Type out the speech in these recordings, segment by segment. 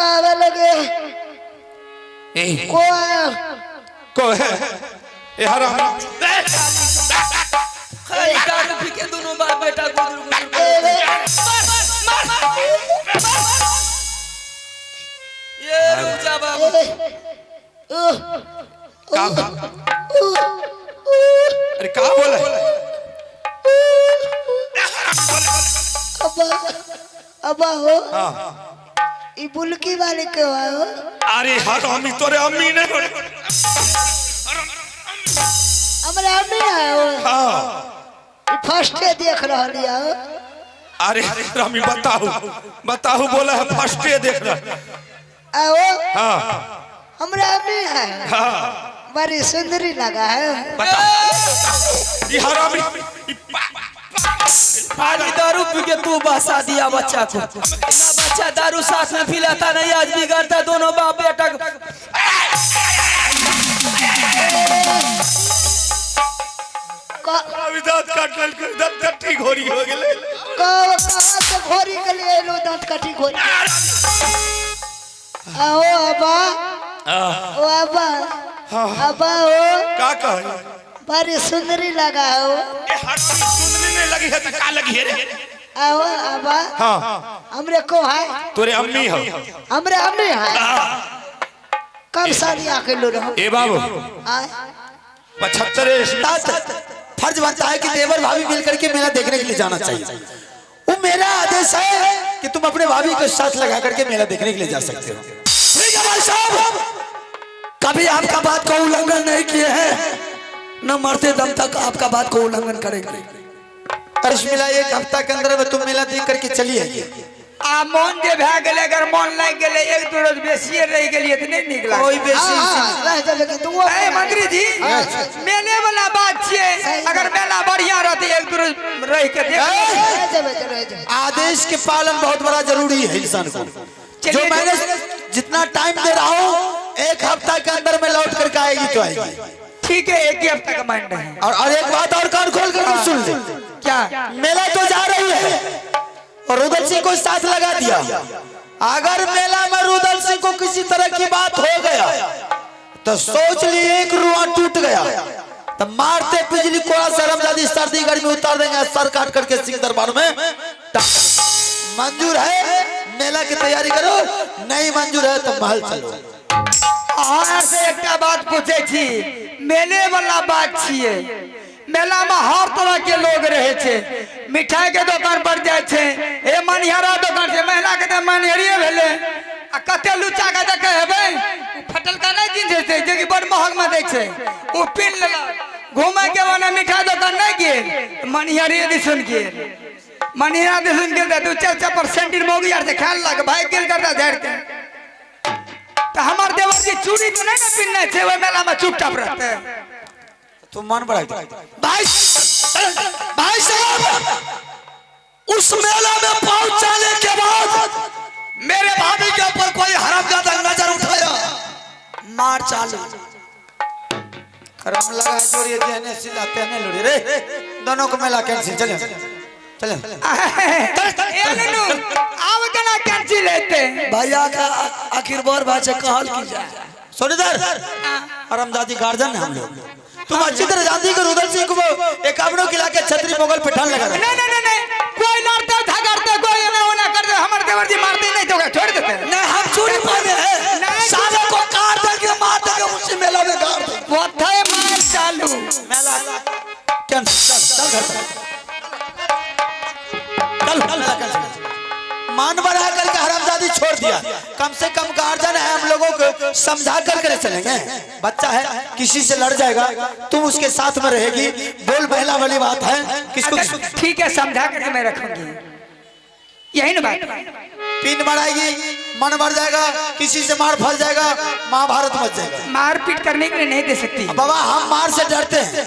आवे लगे। ए को को है ए हराम। खाली दारू पी के दोनों बाप बेटा गुदुर गुदुर। ए ये रुक जा बाबू। का अरे का बोले? अब्बा अब्बा हो। हाँ ई बुलकी वाले के हो? अरे हरामी तोरे अम्मी ने हमरा अम्मी है हो? हाँ। ई फर्स्टे देख रहल हो। अरे हरामी बताओ बताओ, बोला है फर्स्टे देख रहा। आओ। हाँ। हमरा अम्मी है। हाँ। बड़ी सुंदरी लगा है। बता ये हरामी ई खाली दारू पी के तू बसा दिया बच्चा को ना, बच्चा दारू साथ में पिलाता नहीं, आज बिगड़ता दोनों बाप बेटा को। अभी दांत काट लेल, दांत कट्टी घोरी हो गेले। कहाँ से घोरी के लिए एलो दांत काटी घोरी? आओ अब्बा, ओ अब्बा, अब्बा ओ। का कह? बड़ी सुंदरी लगा हो। ए हरामी सुनने नहीं लगी है तो का लगी है रे? आओ अब्बा। हाँ। हमरे को है? तोरे अम्मी हो। हमरे अम्मी है। कब शादी आके लो रहो? ए बाबू। आए। 75 फर्ज बनता है कि देवर भाभी मिलकर के मेला देखने के लिए जाना चाहिए। वो मेरा आदेश है कि तुम अपने भाभी को साथ लगा करके मेला देखने के लिए जा सकते हो। ठीक है भाई साहब, कभी आपका बात को उल्लंघन नहीं किए हैं, न मरते दम तक आपका बात को उल्लंघन करेंगे। मिला एक हफ्ता के अंदर में तुम मेला देख करके चली आइए। आ मन जे भए गेलै, अगर मन लागि गेलै, एक दू रोज बेसिए रहि गेलियै तऽ नहि नीक लागत। कोई बेसी रह जाबे के तू। ए मंत्री जी, मेले वाला बात छियै, अगर मेला बढ़िया रहतै एक दू रोज रहि के देख। रह जाबे के, रह जाबे। आदेश के पालन बहुत बड़ा जरूरी है इंसान को। जो मैंने जितना टाइम दे रहा हूँ, एक हफ्ता के अंदर में लौट करके आएगी तो आएगी। ठीक है, एक ही हफ्ता का मान रहे हैं। और एक बात और कान खोल करके सुन ले। क्या? मेला तो जा रही है और रुदल सिंह को साथ लगा दिया। अगर मेला में रुदल सिंह को किसी तरह की बात हो गया तो सोच ली एक रुआ टूट गया तो मारते बिजली कोड़ा से हरामजादी सर्दी गर्मी उतार देंगे, सर काट करके सिंह दरबार में। मंजूर है मेला की तैयारी करो, नहीं मंजूर है तो महल चलो। अहाँ से एकटा बात पूछे छी, मेले वाला बात छियै, मेला में हर तरह के लोग रहे छै, मिठाई के दुकान पर जाइ छै, ए मनिहारा दुकान छै, महिला के तऽ मनिहारिये भेलै। आ कते लुच्चा के देखे हेबै, उ फटलका नहि जींस हेतै जे कि बड़ महग में दै छै, ओ पिन्ह लेलक, घूमे के बने मिठाई दुकान नहि गेल, मनिहारिये दिसन गेल, मनिहारा दिसन गेल तऽ दू चारि चप्पल सेंडिल मौगी आर से खाए लेलक, भागि गेल करता झाड़ि के। तऽ हमर देवर जी चूड़ी तऽ नहि ने पिन्हने छै, ओहि मेला में चुपचाप रहतै। तुम मन बढ़ा भाई, भाई साहब उस मेला में पहुंचाने के बाद मेरे भाभी के ऊपर कोई हरामजादा नजर उठाया, मार चालू करम लगा जोड़िए जेने सीधा तेने लोड़ी रे, दोनों को मेला कैंसिल। चले चले। ए नुनू, आब केना कैंसिल हेतै? भैया का आखिर बार भाषा कहल की जाए। सोनीधर हरामजादी गार्जियन है हम लोग, तुम अच्छी तरह जानती कि रुदल सिंह को एकावनों खिला के छतरी मोगल पठान लगा रहा। नहीं नहीं नहीं नहीं, कोई लड़ते झगड़ते कोई एना ओना करते, हमर देवर जी मारते नहीं तो ओकरा छोड़ देते। नहीं हम चूड़ी पहने हैं, साले को काट देंगे, मार देंगे उसी मेला में गाड़ देंगे। ओथे मार चालू मेला कैंसिल। चल चल घर चल चल, मेला कैंसिल। मान बढ़ा करके हरामजादी छोड़ दिया। कम से कम गार्जियन है हम लोगों को समझा कर करे चलेंगे। बच्चा है किसी से लड़ जाएगा, तुम उसके साथ में रहेगी, बोल बहला वाली बात है किसको। ठीक है, समझा करके मैं रखूंगी, यही ना बात। पिन बढ़ाएगी, मन बढ़ जाएगा, किसी से मार फंस जाएगा, महाभारत मच जाएगा। मारपीट करने के लिए नहीं दे सकती बाबा, हम मार से डरते हैं,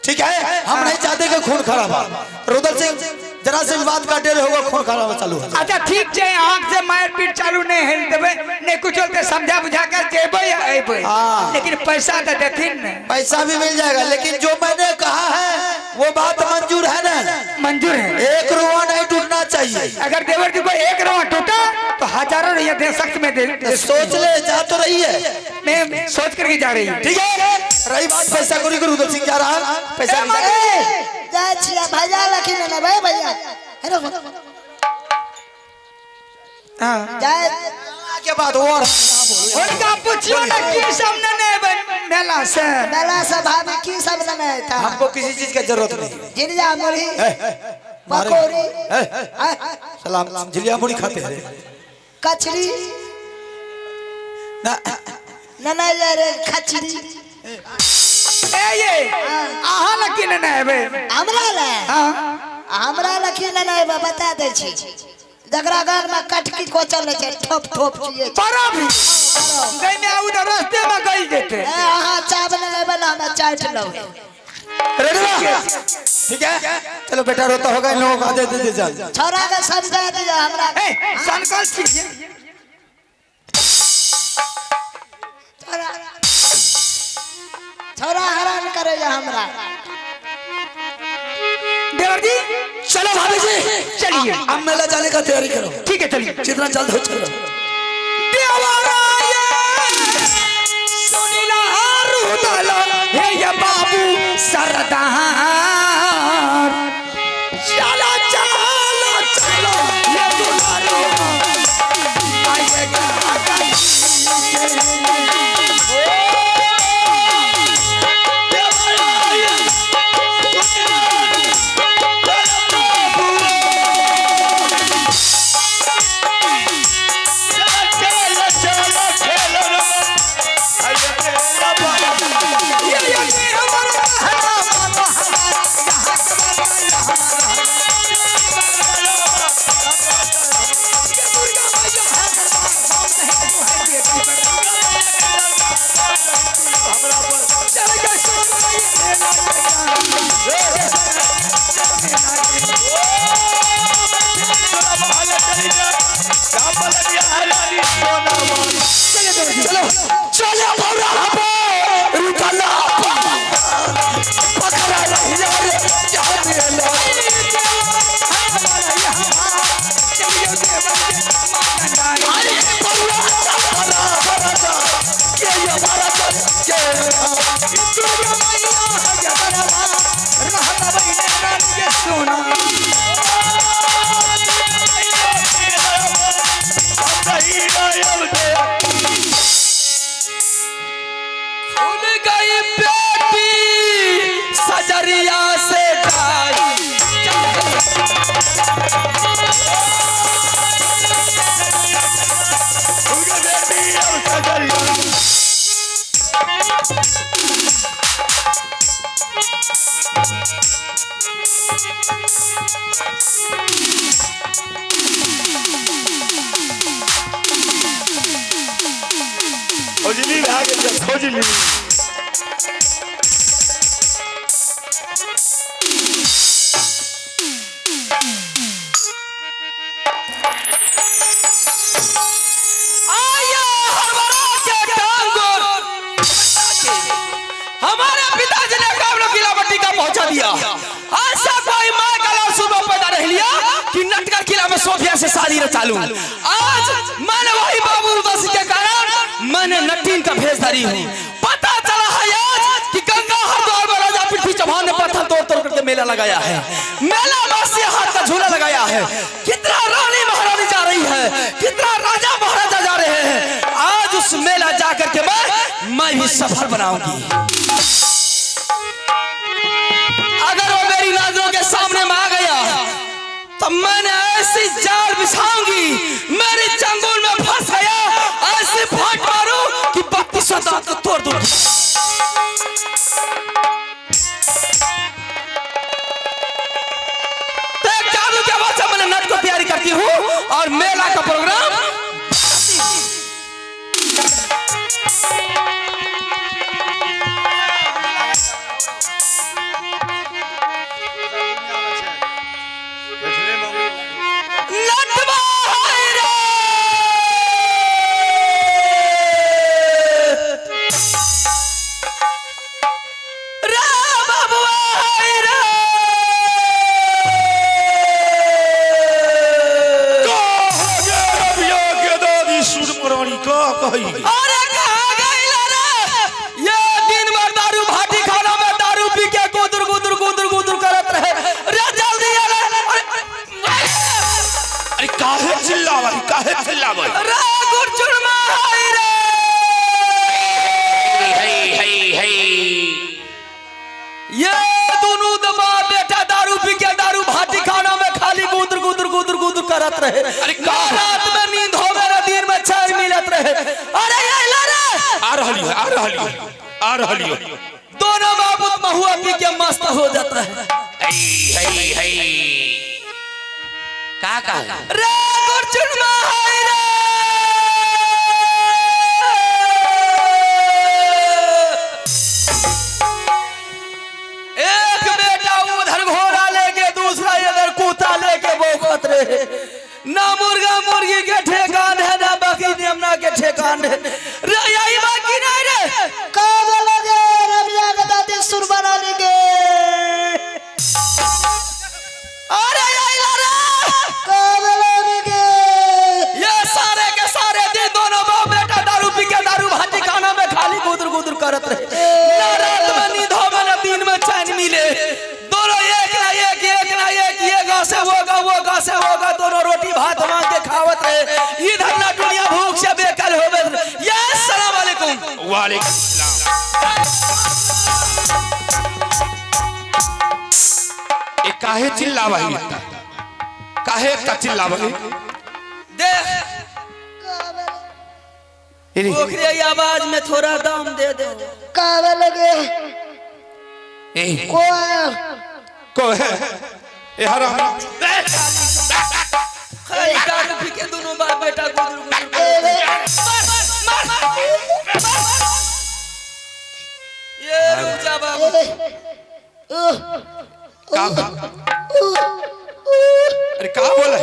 ठीक है, हम नहीं चाहते कि खून खराब हो। रुदल सिंह जरा से विवाद का डर होगा, खून खराबा चालू हो। अच्छा ठीक छै, आँख से मारपीट चालू नहीं हेल देबै, नहीं कुछ होते समझा बुझा कर जेबै आ अयबै। हाँ। लेकिन पैसा तो देथिन ने। पैसा भी मिल जाएगा, लेकिन जो मैंने कहा है वो बात मंजूर है ना? मंजूर है। एक रुआ नहीं टूटना चाहिए। अगर देवर जी को एक रुआ टूटा तो हजारों रुपया दे सख्त में दे, तो सोच ले, जा तो रही है। मैं सोच करके जा रही हूँ। ठीक है, रही बात पैसा कौड़ी के, रुदल सिंह जा रहा पैसा नहीं। जाइ छियै भैया लखी ने लेबै भैया। हेलो हाँ। जाय के बाद और उनका पूछियो ना की सब ने मेला से। मेला से भाभी की सब लेने था? हमको किसी चीज का जरूरत नहीं। झिलिया मुरही पकौड़ी सलाम, झिलिया मुरही खाते हैं। कचरी ना ना रे खचरी। ए ये आहा लकी ने एबे हमरा ले। हां हमरा लकी ने एबे बता दै छी। जकरा घर में कटकी कोचल छै ठोप ठोप छियै बड़ा भी गई में आउ रास्ते में गई जेते। ए आहा चावल लेबे ना हम चाट लबै। रेडी ठीक है, चलो बेटा रोता होगा इन लोगों को दे दे चल। छोरा के समझा दे हमरा। ए सनकल छी छोरा, छोरा हरान करे हमरा। देवर जी चलो भाभी जी चलिए, अब मेला जाने का तैयारी करो। ठीक है चलिए, जितना जल्द हो चलो। सुनीला रुदल हे ये बाबू सरदार, चलो चलो चलो ये दुलारू आएगा। चलो चलो पकड़ा नहीं सजरिया से खोजली भाग खोजली। हमारे पिताजी ने किला बट्टी का पहुंचा दिया। ऐसा कोई माँ का लाल सुबह पैदा रह लिया कि नटकर किला में सोफिया से शादी रचा लूं। आज मैंने वही बाबू उदासी के कारण मैंने नटीन का भेष धरी हूँ। पता चला है आज कि गंगा हरिद्वार में राजा पृथ्वी चौहान ने पत्थर तोड़ तोड़ करके मेला लगाया है, मेला मासी हाथ का झूला लगाया है। कितना रानी महारानी जा रही है, कितना राजा महाराजा जा रहे हैं। आज उस मेला जाकर के मैं भी सफर बनाऊंगी। अगर वो मेरी नजरों के सामने में आ गया तो मैंने ऐसी जाल बिछाऊंगी, मेरी चंगुल में फंस गया, ऐसी फाट मारू कि 32 दांत को तोड़ दूंगी। तो एक जादू के बाद से मैंने नट को तैयारी करती हूँ और मेला का प्रोग्राम नटवा है। कही। अरे कहाँ गइल रे? ये दिन भर दारू भाटी खाना में दारू पी के गुदुर गुदुर गुदुर गुदुर करत रहे रे। जल्दी आ रे। अरे, अरे काहे चिल्लावई, काहे चिल्लावई? रे गुरचुरमा हाय रे। हे हे हे। ये दोनों दबा बेटा दारू पी के दारू भाटी खाना में खाली गुदुर गुदुर गुदुर गुदुर करत रहे। अरे का? रात में नींद हो मेरा, दिन में चैन मिलत रहे। अरे ये ला रे। आ रहली है, आ रहली है, आ रहली है। दोनों बाबू महुआ पी के मस्त हो जात रहे। हे हे हे, का का? रे गुरचुनमा हाय रे। एक बेटा उधर घोड़ा लेके, दूसरा इधर कुत्ता लेके भौंकत रहे। ना मुर्गा मुर्गी के ठेकान है, ना बकरी नेमना के ठेकान है रे। यही बाकी नहीं रे। का बोलोगे रबिया के दादी सुर बना लेंगे? अरे यही ला रे। का बोलोगे? ये सारे के सारे दिन दोनों बाप बेटा दारू पी के दारू भाटी खाना में खाली गुदुर गुदुर करत रहे। ना रात में नींद होवे, ना दिन में चैन मिले। दोनों एक ना एक, एक ना एक, ये गांव से वो गांव, वो गांव से वो गांव, दोनों रोटी भात मांग के खावत रहे। इधर ना दुनिया भूख से बेकल होवे। ये सलाम वालेकुम। वालेकुम सलाम। ए काहे चिल्लावही इतना? काहे इतना चिल्लावही? देख, ओकरे आवाज में थोड़ा दम दे दे। का बोलोगे? ए को? को है ए हराम? खाली दारू पी के दोनों बाप बेटा गुदुर गुदुर करत रहे। मार मार मार। ये रुक जा बाबू। का? अरे का बोले?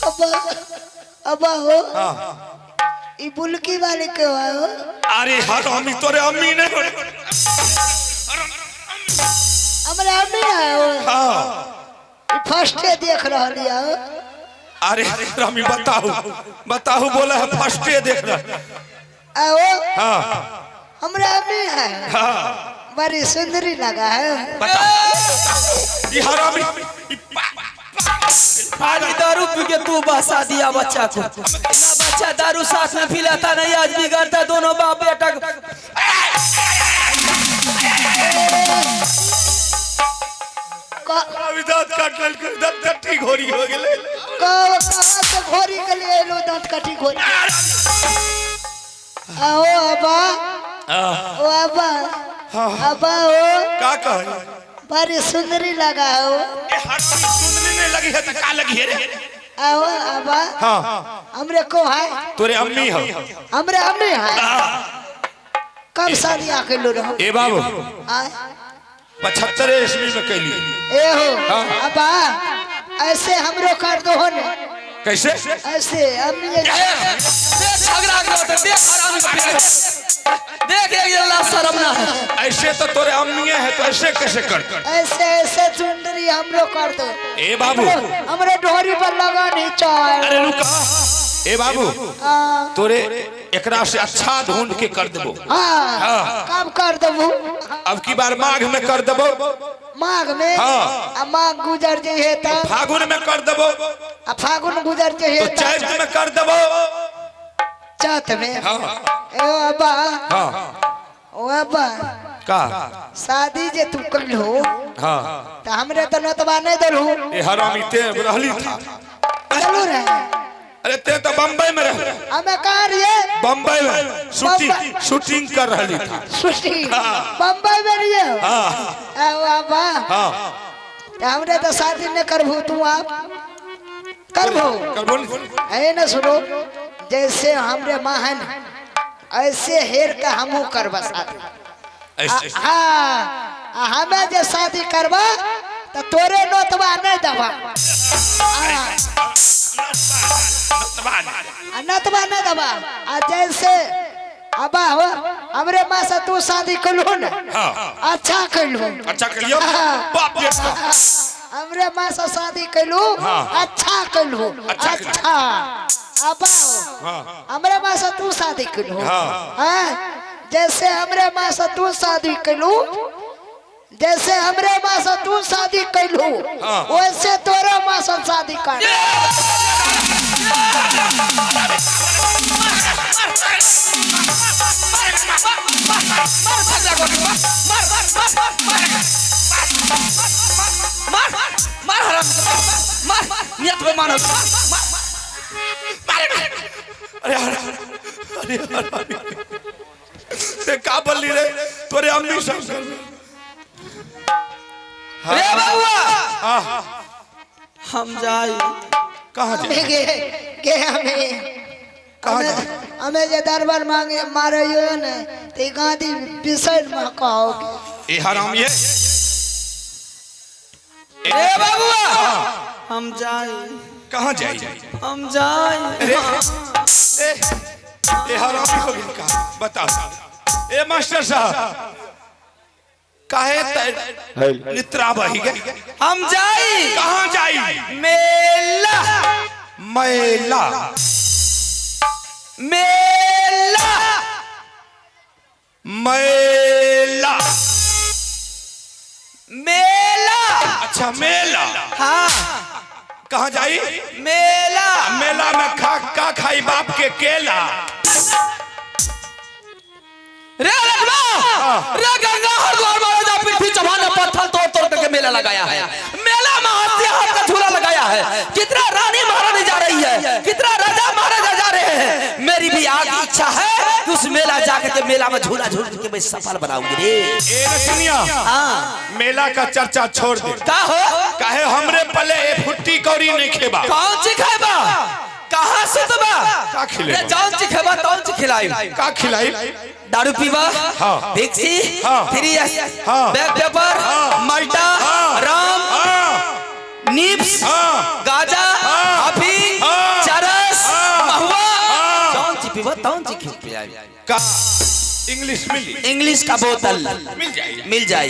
अब्बा, अब्बा हो। ई बुलकी वाले के हो? अरे हरामी, तोरे अम्मी ने। हमरा अम्मी है हो? हाँ। ई फर्स्टे देख रहली हो। अरे हरामी, बताहू बताहू, बोला है फर्स्टे देख रहा। आओ। हाँ। हमरा अम्मी है? हाँ। बड़ी सुंदरी लगा है। बता, ये हरामी ई खाली दारू पी के तू बसा दिया बच्चा को। ना बच्चा दारू साथ में पिलाता नहीं, आज बिगड़ता दोनों बाप बेटा को। अभी दांत काट लेल, दांत कट्टी घोरी हो गेले। कब कहाँ से घोरी के लिए एलो दांत काटी घोरी? आओ अब्बा, ओ अब्बा, अब्बा ओ। का कहे? बड़ी सुंदरी लगा हो। ए हरामी, सुंदरी नहीं लगी है तो का लगी है रे? आओ अब्बा। हाँ। हमरे को है? तोरे अम्मी हो। हमरे अम्मी है? कब शादी आके लो रहो? ए बाबू, आय। 75 ईस्वी में कैली। ए हो। हाँ। अब्बा, ऐसे हमरो कर दो हो ने। कैसे? ऐसे अम्मी। देख झगड़ा करो, देख हरामी को पीछे। देख, एक जल्ला शर्म ना है। ऐसे तो तोरे अम्मी है, तो ऐसे कैसे कर? ऐसे ऐसे चुंदरी हमरो कर दो। ए बाबू। हमरे ढोरी पर लगा नहीं चाहे। अरे रुका, ए बाबू। हाँ। तोरे एकरा से अच्छा ढूंढ के कर देबो। हाँ। हाँ। कब कर देबू? अब की बार माघ में कर देबो। माघ में? हाँ। आ माघ गुजर जे है तब? फागुन में कर देबो। आ फागुन गुजर जे है तो चैत में कर देबो। चैत में? हाँ। ए अब्बा। हाँ। ओ अब्बा। का? शादी जे तू करलहो, हाँ, तो हमरे तो नतबा नहीं देलहु। ए हरामी, ते रहली था। चलू रे। अरे ते तो बम्बई में रह। हमें कहाँ रहिए? बम्बई में शूटिंग शूटिंग कर रही था। शूटिंग बम्बई में रहिए? हाँ। ए अब्बा। हाँ। तो हमरे तो शादी नहीं करबू, तू आप करबू? करबो नहीं। है ना, सुनो, जैसे हमरे माँ है ना, ऐसे हेर के हमहू करबा शादी। ऐसे? हाँ, आ हमें जे शादी करबा तो तोरे नोतबा नहीं दबा। हाँ, आ नोतबा नहीं दबा। आ जैसे अबा हो, हमरे माँ से तू शादी करलू ना? हाँ। अच्छा करलू। अच्छा करियो। हाँ। बाप रे बाप। हमरे माँ से शादी कैलू। हाँ। अच्छा कैलू। अच्छा कैलू। अच्छा। हाँ अब हाँ हमरे माँ से तू शादी कलू। हाँ। हाँ जैसे हमरे माँ से तू शादी कलू, जैसे हमरे माँ से तू शादी कलू, हाँ। वैसे तोरे माँ से शादी कर। मार छगड़ा को, मार मार मार मार मार मार मार हराम मार मार नियत पे मार मार अरे अरे अरे अरे ते का बोली रे तोरे अम्मी सब कर। रे बबुआ हाँ हम जाई। कहाँ हमें जाए? गे गे हमें कहाँ हमें जाए? हमें जे दरबार मांगे मारे यो ने ते गांधी बिसर में कहोगे। ए हराम ये रे बबुआ हम जाई। कहाँ जाई? हम जाई। अरे ए ए हरामी हो गई का बता। ए मास्टर साहब काहे नित्रा बही गए? हम जाई। कहाँ जाई? मेला। मेला। मेला। मेला। मेला। अच्छा मेला। हाँ कहाँ जाई? मेला। मेला में खा का खाई बाप के केला। रे लखमा रे गंगा हरिद्वार महाराजा पृथ्वी चौहान ने पत्थर तोड़ तोड़ करके मेला लगाया है। मेला में हाथी हाथ का झूला लगाया है। कितना रानी महारानी जा रही है, कितना राजा महाराजा जा रहे हैं। मेरी भी आग इच्छा है कि उस मेला जाकर के मेला में झूला झूल के मैं सफल बनाऊंगी रे। ए रचनिया हाँ मेला का चर्चा छोड़ दे। का हो? काहे हमरे पले ए फुट्टी कौड़ी नहीं खेबा। कौन ची खेबा? कहाँ सुतबा? का खिलेबा? रे जौन ची खेबा तौन ची खिलाई। का खिलाई? दारू पीबा, हाँ। भिक्सी, हाँ। 3S, हाँ। बैक पेपर, हाँ। माल्टा, हाँ। राम, हाँ। निप्स, हाँ। गाजा, हाँ। अफीम, हाँ। चरस, हाँ। महुआ, हाँ। जौन ची पीबा तौन ची खिलाई। का इंग्लिश मिली? इंग्लिश का बोतल मिल जाए? मिल जाए।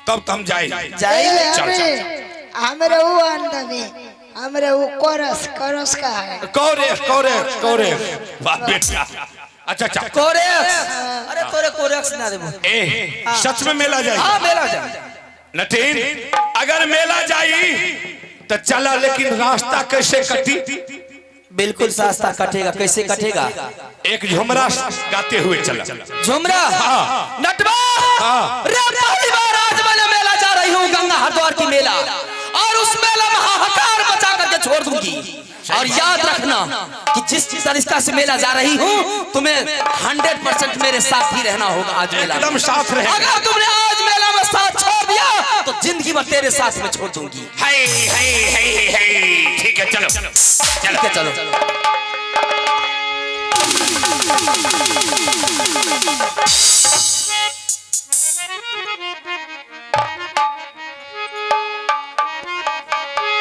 तब तो हम जाए। जाए। चल, चल। हमरे वो आंदमी हमरे वो कोरस कोरस का है। कोरे कोरे कोरे वाह बेटा। अच्छा अच्छा कोरेक्स। अरे तोरे कोरेक्स ना देबो। ए सच में मेला जाए? हाँ मेला जाए। नटीन अगर मेला जाई तो चला, लेकिन रास्ता कैसे कटी? बिल्कुल रास्ता कटेगा। कैसे कटेगा? एक झुमरा गाते हुए चला। झुमरा? हाँ। नटवा हाँ। रे पहली बार आज मैंने मेला जा रही हूँ गंगा हरिद्वार की मेला, और उस मेला में हाहाकार मचा करके छोड़ दूंगी। और याद रखना कि जिस तरीका से मेला जा रही हूँ तुम्हें 100% मेरे साथ ही रहना होगा। आज मेला एकदम साथ रहेगा। अगर तुमने आज मेला में साथ छोड़ दिया तो जिंदगी भर तेरे साथ में छोड़ दूंगी। हाय हाय हाय हाय ठीक है चलो चलो ठीक है चलो।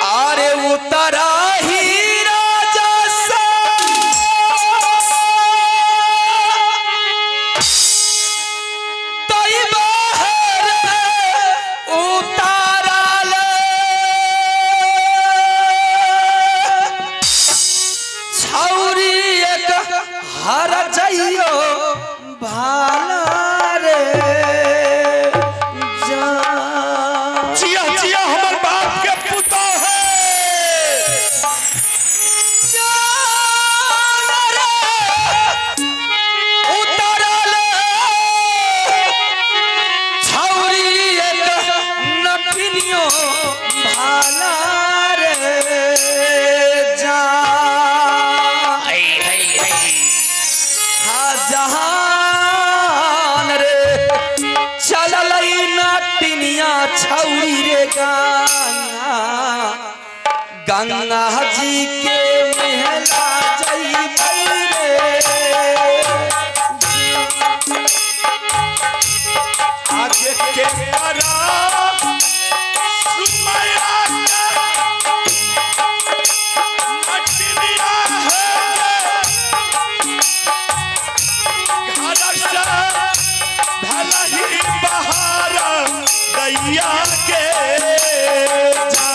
अरे उतरा ही राजा सा तई बाहर उतारल छौरी एक हर जइयो भाला रे जा। जिया जिया हमर बाप के पुता है। उतरल छौरी एक नटिनियो भाला रे जा। हा जहान रे चलल नटिनिया छौरी रे गंगा गंगा जी के मेहला जइबै रे। आज के करा सुमया नटनिया है घर से भला ही बहार दैया के जा।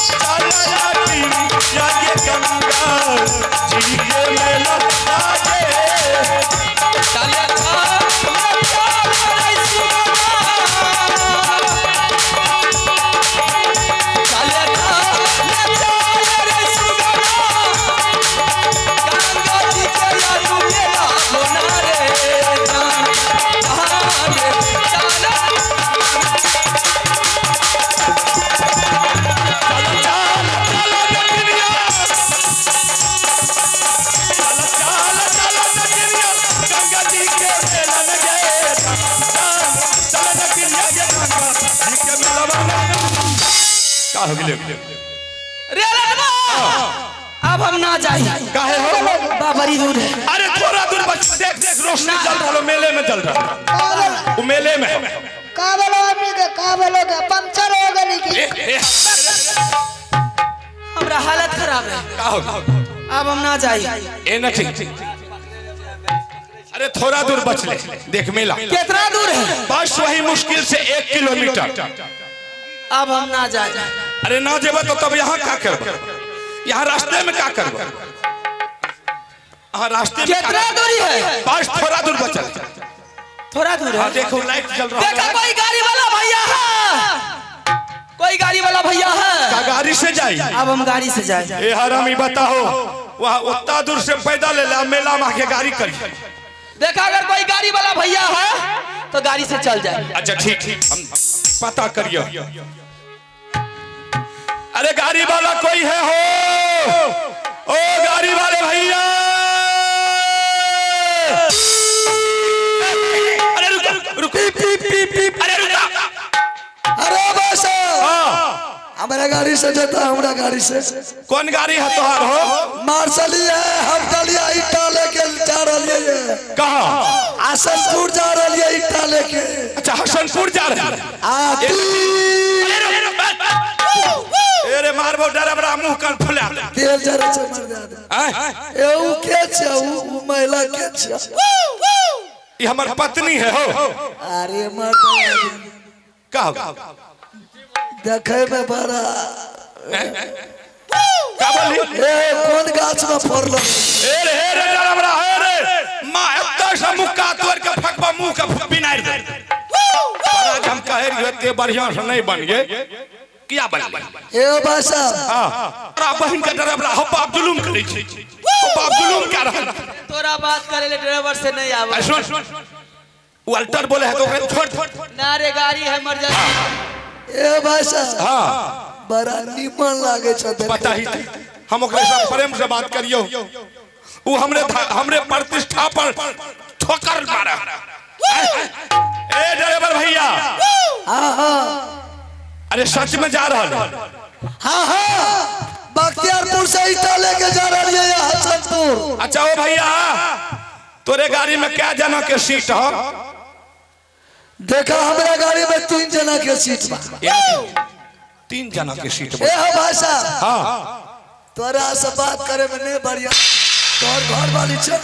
चल नटिनिया के गंगा जी के मेला लागे। चल चल चल रे सुगना, चल चल चल रे सुगना, गंगा जी के यारू मेला होना रे जान, चल चल चल नटिनिया, चल चल चल नटिनिया गंगा जी के मेला लगे। चल चल नटिनिया के गंगा जी के मेला लगे। का हो गेलै? रे लड़वा, अब हम ना जाई। काहे हो? बड़ी दूर है। अरे थोड़ा दूर बच, देख देख रोशनी जल रहा, मेले में जल रहा, वो मेले में। का बोलो आदमी के, का बोलो के पंचर हो गई की? ए, ए, हमरा हालत खराब है। का हो गेलै? अब हम ना जाई। ए न ठीक, अरे थोड़ा दूर बच ले, देख मेला कितना दूर है? बस वही मुश्किल से 1 किलोमीटर। अब हम ना जाए। अरे ना जेबा तो तब यहाँ का करब? यहाँ रास्ते में का करब? हाँ रास्ते में कितना दूरी है? बस थोड़ा दूर बचल, थोड़ा दूर है। हाँ देखो लाइट जल रहा देखा है। कोई गाड़ी वाला भैया है, कोई गाड़ी वाला भैया है। का गाड़ी से जाई? अब हम गाड़ी से जाए। ए हरामी बताओ, वहाँ उतना दूर से पैदल ले मेला में आके गाड़ी करी। देखा अगर कोई गाड़ी वाला भैया है तो गाड़ी से चल जाए। अच्छा ठीक, हम पता करियो। अरे गाड़ी वाला कोई है हो? ओ गाड़ी वाले भैया, अरे रुको रुको, अरे रुको। अरे बस हाँ हमारा गाड़ी से जाता, हमारा गाड़ी से। कौन गाड़ी है तोहार हो? मार्शल है, हम डलिया ईटा लेके जा रही है। कहाँ? हसनपुर जा रही है ईटा लेके। अच्छा हसनपुर जा रहे हैं। अरे मारबो डरबरा मुंह कान फुला तेल जरे छै मर जा। ए उ के छै? उ महिला के छै? ई हमर पत्नी है हो। अरे मर्द का हो? देखे में बड़ा का बोली? ए कौन गाछ में फरलो? ए रे ए रे डरबरा, ए रे मां एत्ता से मुक्का तोड़ के फकबा मुंह के बिनार दे। आज हम कहे रहियो ते बढ़िया से नहीं बन गए, किया बन गए? ए भाई साहब, हां तोरा बहन के डरबरा हो बाप जुलुम करै छै, हो बाप जुलुम कर रहल। तोरा बात करे ले ड्राइवर से नहीं आवे। सुन वो अल्टर बोले है तो ओकरा छोड़ ना रे, गाड़ी है मर जा। ए भाई साहब, हां बड़ा निमन लागे छै। पता ही हम ओकरा से प्रेम से बात करियो, उ हमरे हमरे प्रतिष्ठा पर ठोकर मारा। ए ड्राइवर भैया, हां हां, अरे सच में जा रहा है? हाँ हाँ, बख्तियारपुर से ईटा लेके जा रही है हसनपुर। अच्छा ओ भैया, तोरे गाड़ी में क्या जना के सीट हो? देखा हमारा गाड़ी में 3 जना के सीट बा। 3 जना के सीट बा। ए हो भाई साहब, हाँ तोरा से बात करे में नहीं बढ़िया। तोर घर वाली छे,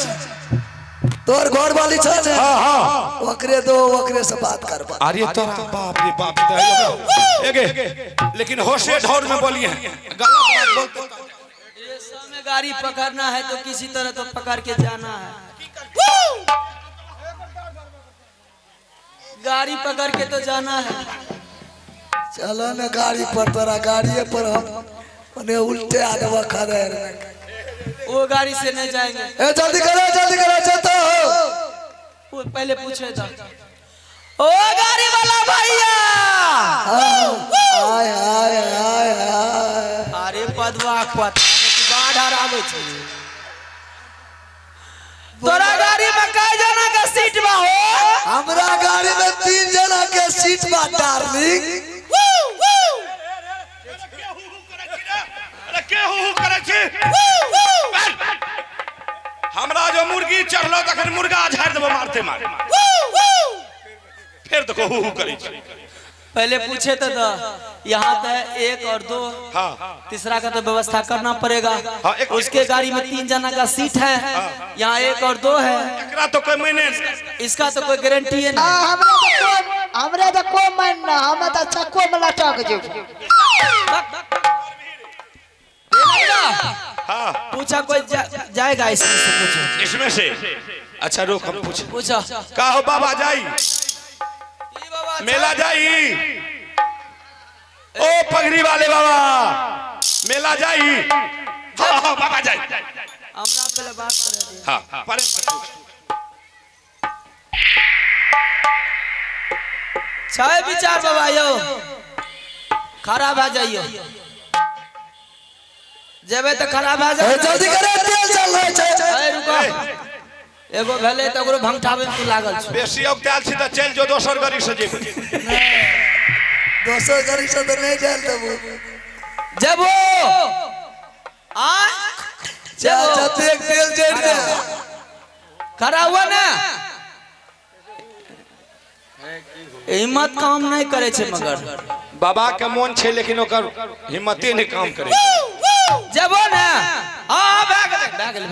तोर घर वाली छे? हाँ हाँ, ओकरे दो, ओकरे से बात करबा। अरे तोरा बाप रे बाप एगे, लेकिन होशे ढौर में बोलिए, गलत बात बोलते। ये सब में गाड़ी पकड़ना है तो किसी तरह तो पकड़ के जाना है। गाड़ी पकड़ के तो जाना है। चलो ना गाड़ी पर, तोरा गाड़ी पर हम उन्हें उल्टे आदवा खा रहे हैं। वो गाड़ी से नहीं जाएंगे। ए जल्दी करो, जल्दी करो, चलता हो। वो पहले पूछे था। ओ गाड़ी वाला भैया, आय आय आय आय, अरे पदवा पता बाढ़ आवे छै। तोरा गाड़ी में कै जना के सीट बा हो? हमरा गाड़ी में 3 जना के सीट बा डार्लिंग। अरे के हु हु करै छी? हमरा जो मुर्गी चढ़लो तखन मुर्गा झाड़ देबो मारते मारते। फिर देखो हु हु करै छी। पहले पूछे तो यहाँ तो है 1 और 2, हाँ तीसरा का तो व्यवस्था करना पड़ेगा। हाँ, उसके गाड़ी में 3 जना का सीट है, यहाँ 1 और 2 है। एकरा तो कोई मैंने इसका तो कोई गारंटी है नहीं। हमरा तो हमरे तो को मन ना हम तो चक्को में लटक जेबो। हाँ पूछा कोई जाएगा इसमें से? पूछो इसमें से। अच्छा रोक हम पूछे। पूछो का हो बाबा जाई मेला जाई? ओ पगड़ी वाले बाबा मेला जाई? हाँ हाँ बाबा जाई। हमरा पहले बात करे दे। हाँ प्रेम से पूछ। छै विचार बाबा यो खराब आ जाइयो जेबे तो खराब आ जाए। जल्दी करे तेल चल रहे छै। ए रुको एगो भेले त ओकरो भंगठाबे में तू लागल छ। बेसी औकताल छी त चल जो दोसर गाड़ी से जेबे। दोसर गाड़ी से तो नहीं जाल देबो। जेबो आ जा जतेक तेल जड़ जा। खड़ा हुआ ना हिम्मत काम नहीं करे छे मगर बाबा के मोन छे लेकिन ओकर हिम्मते नहीं काम करे। जेबो ना। हां भाग भाग भाग गेल।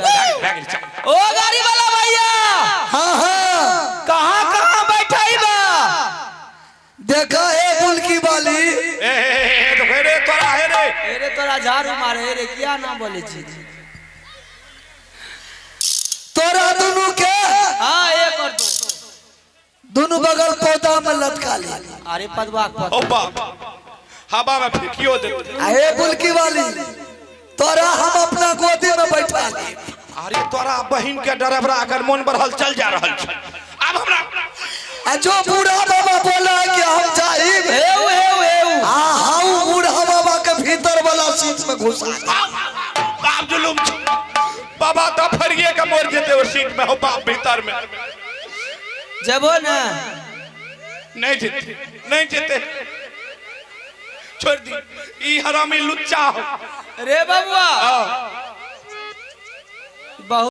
ओ गाड़ी वाला भैया। हाँ हाँ कहां कहां बैठाई बा? देखा है बुलकी वाली। ए ए तो रे तोरा है रे। अरे तोरा झाड़ू मारे रे क्या ना बोले छी तोरा दोनों के। हां एक और दो दोनों बगल पौधा में लटका ले। अरे पदवा ओ बाप हवा में फेंकियो दे। अरे बुलकी वाली तोरा हम अपना गोदी में बैठा ले। अरे तोरा बहिन के डरावरा अगर मन बढ़ल चल जा रहल छ। अब हमरा आ जो बूढ़ा बाबा बोला कि हम जाइब हेउ हेउ हेउ आ हाउ बूढ़ा बाबा के भीतर वाला सीट में घुसा। बाप जुलुम बाबा तो फरिए के मर जेते ओ सीट में हो बाप भीतर में जेबो ना। नहीं जेते नहीं जेते छोड़ दी ई हरामी लुच्चा हो रे बबुआ बहुत।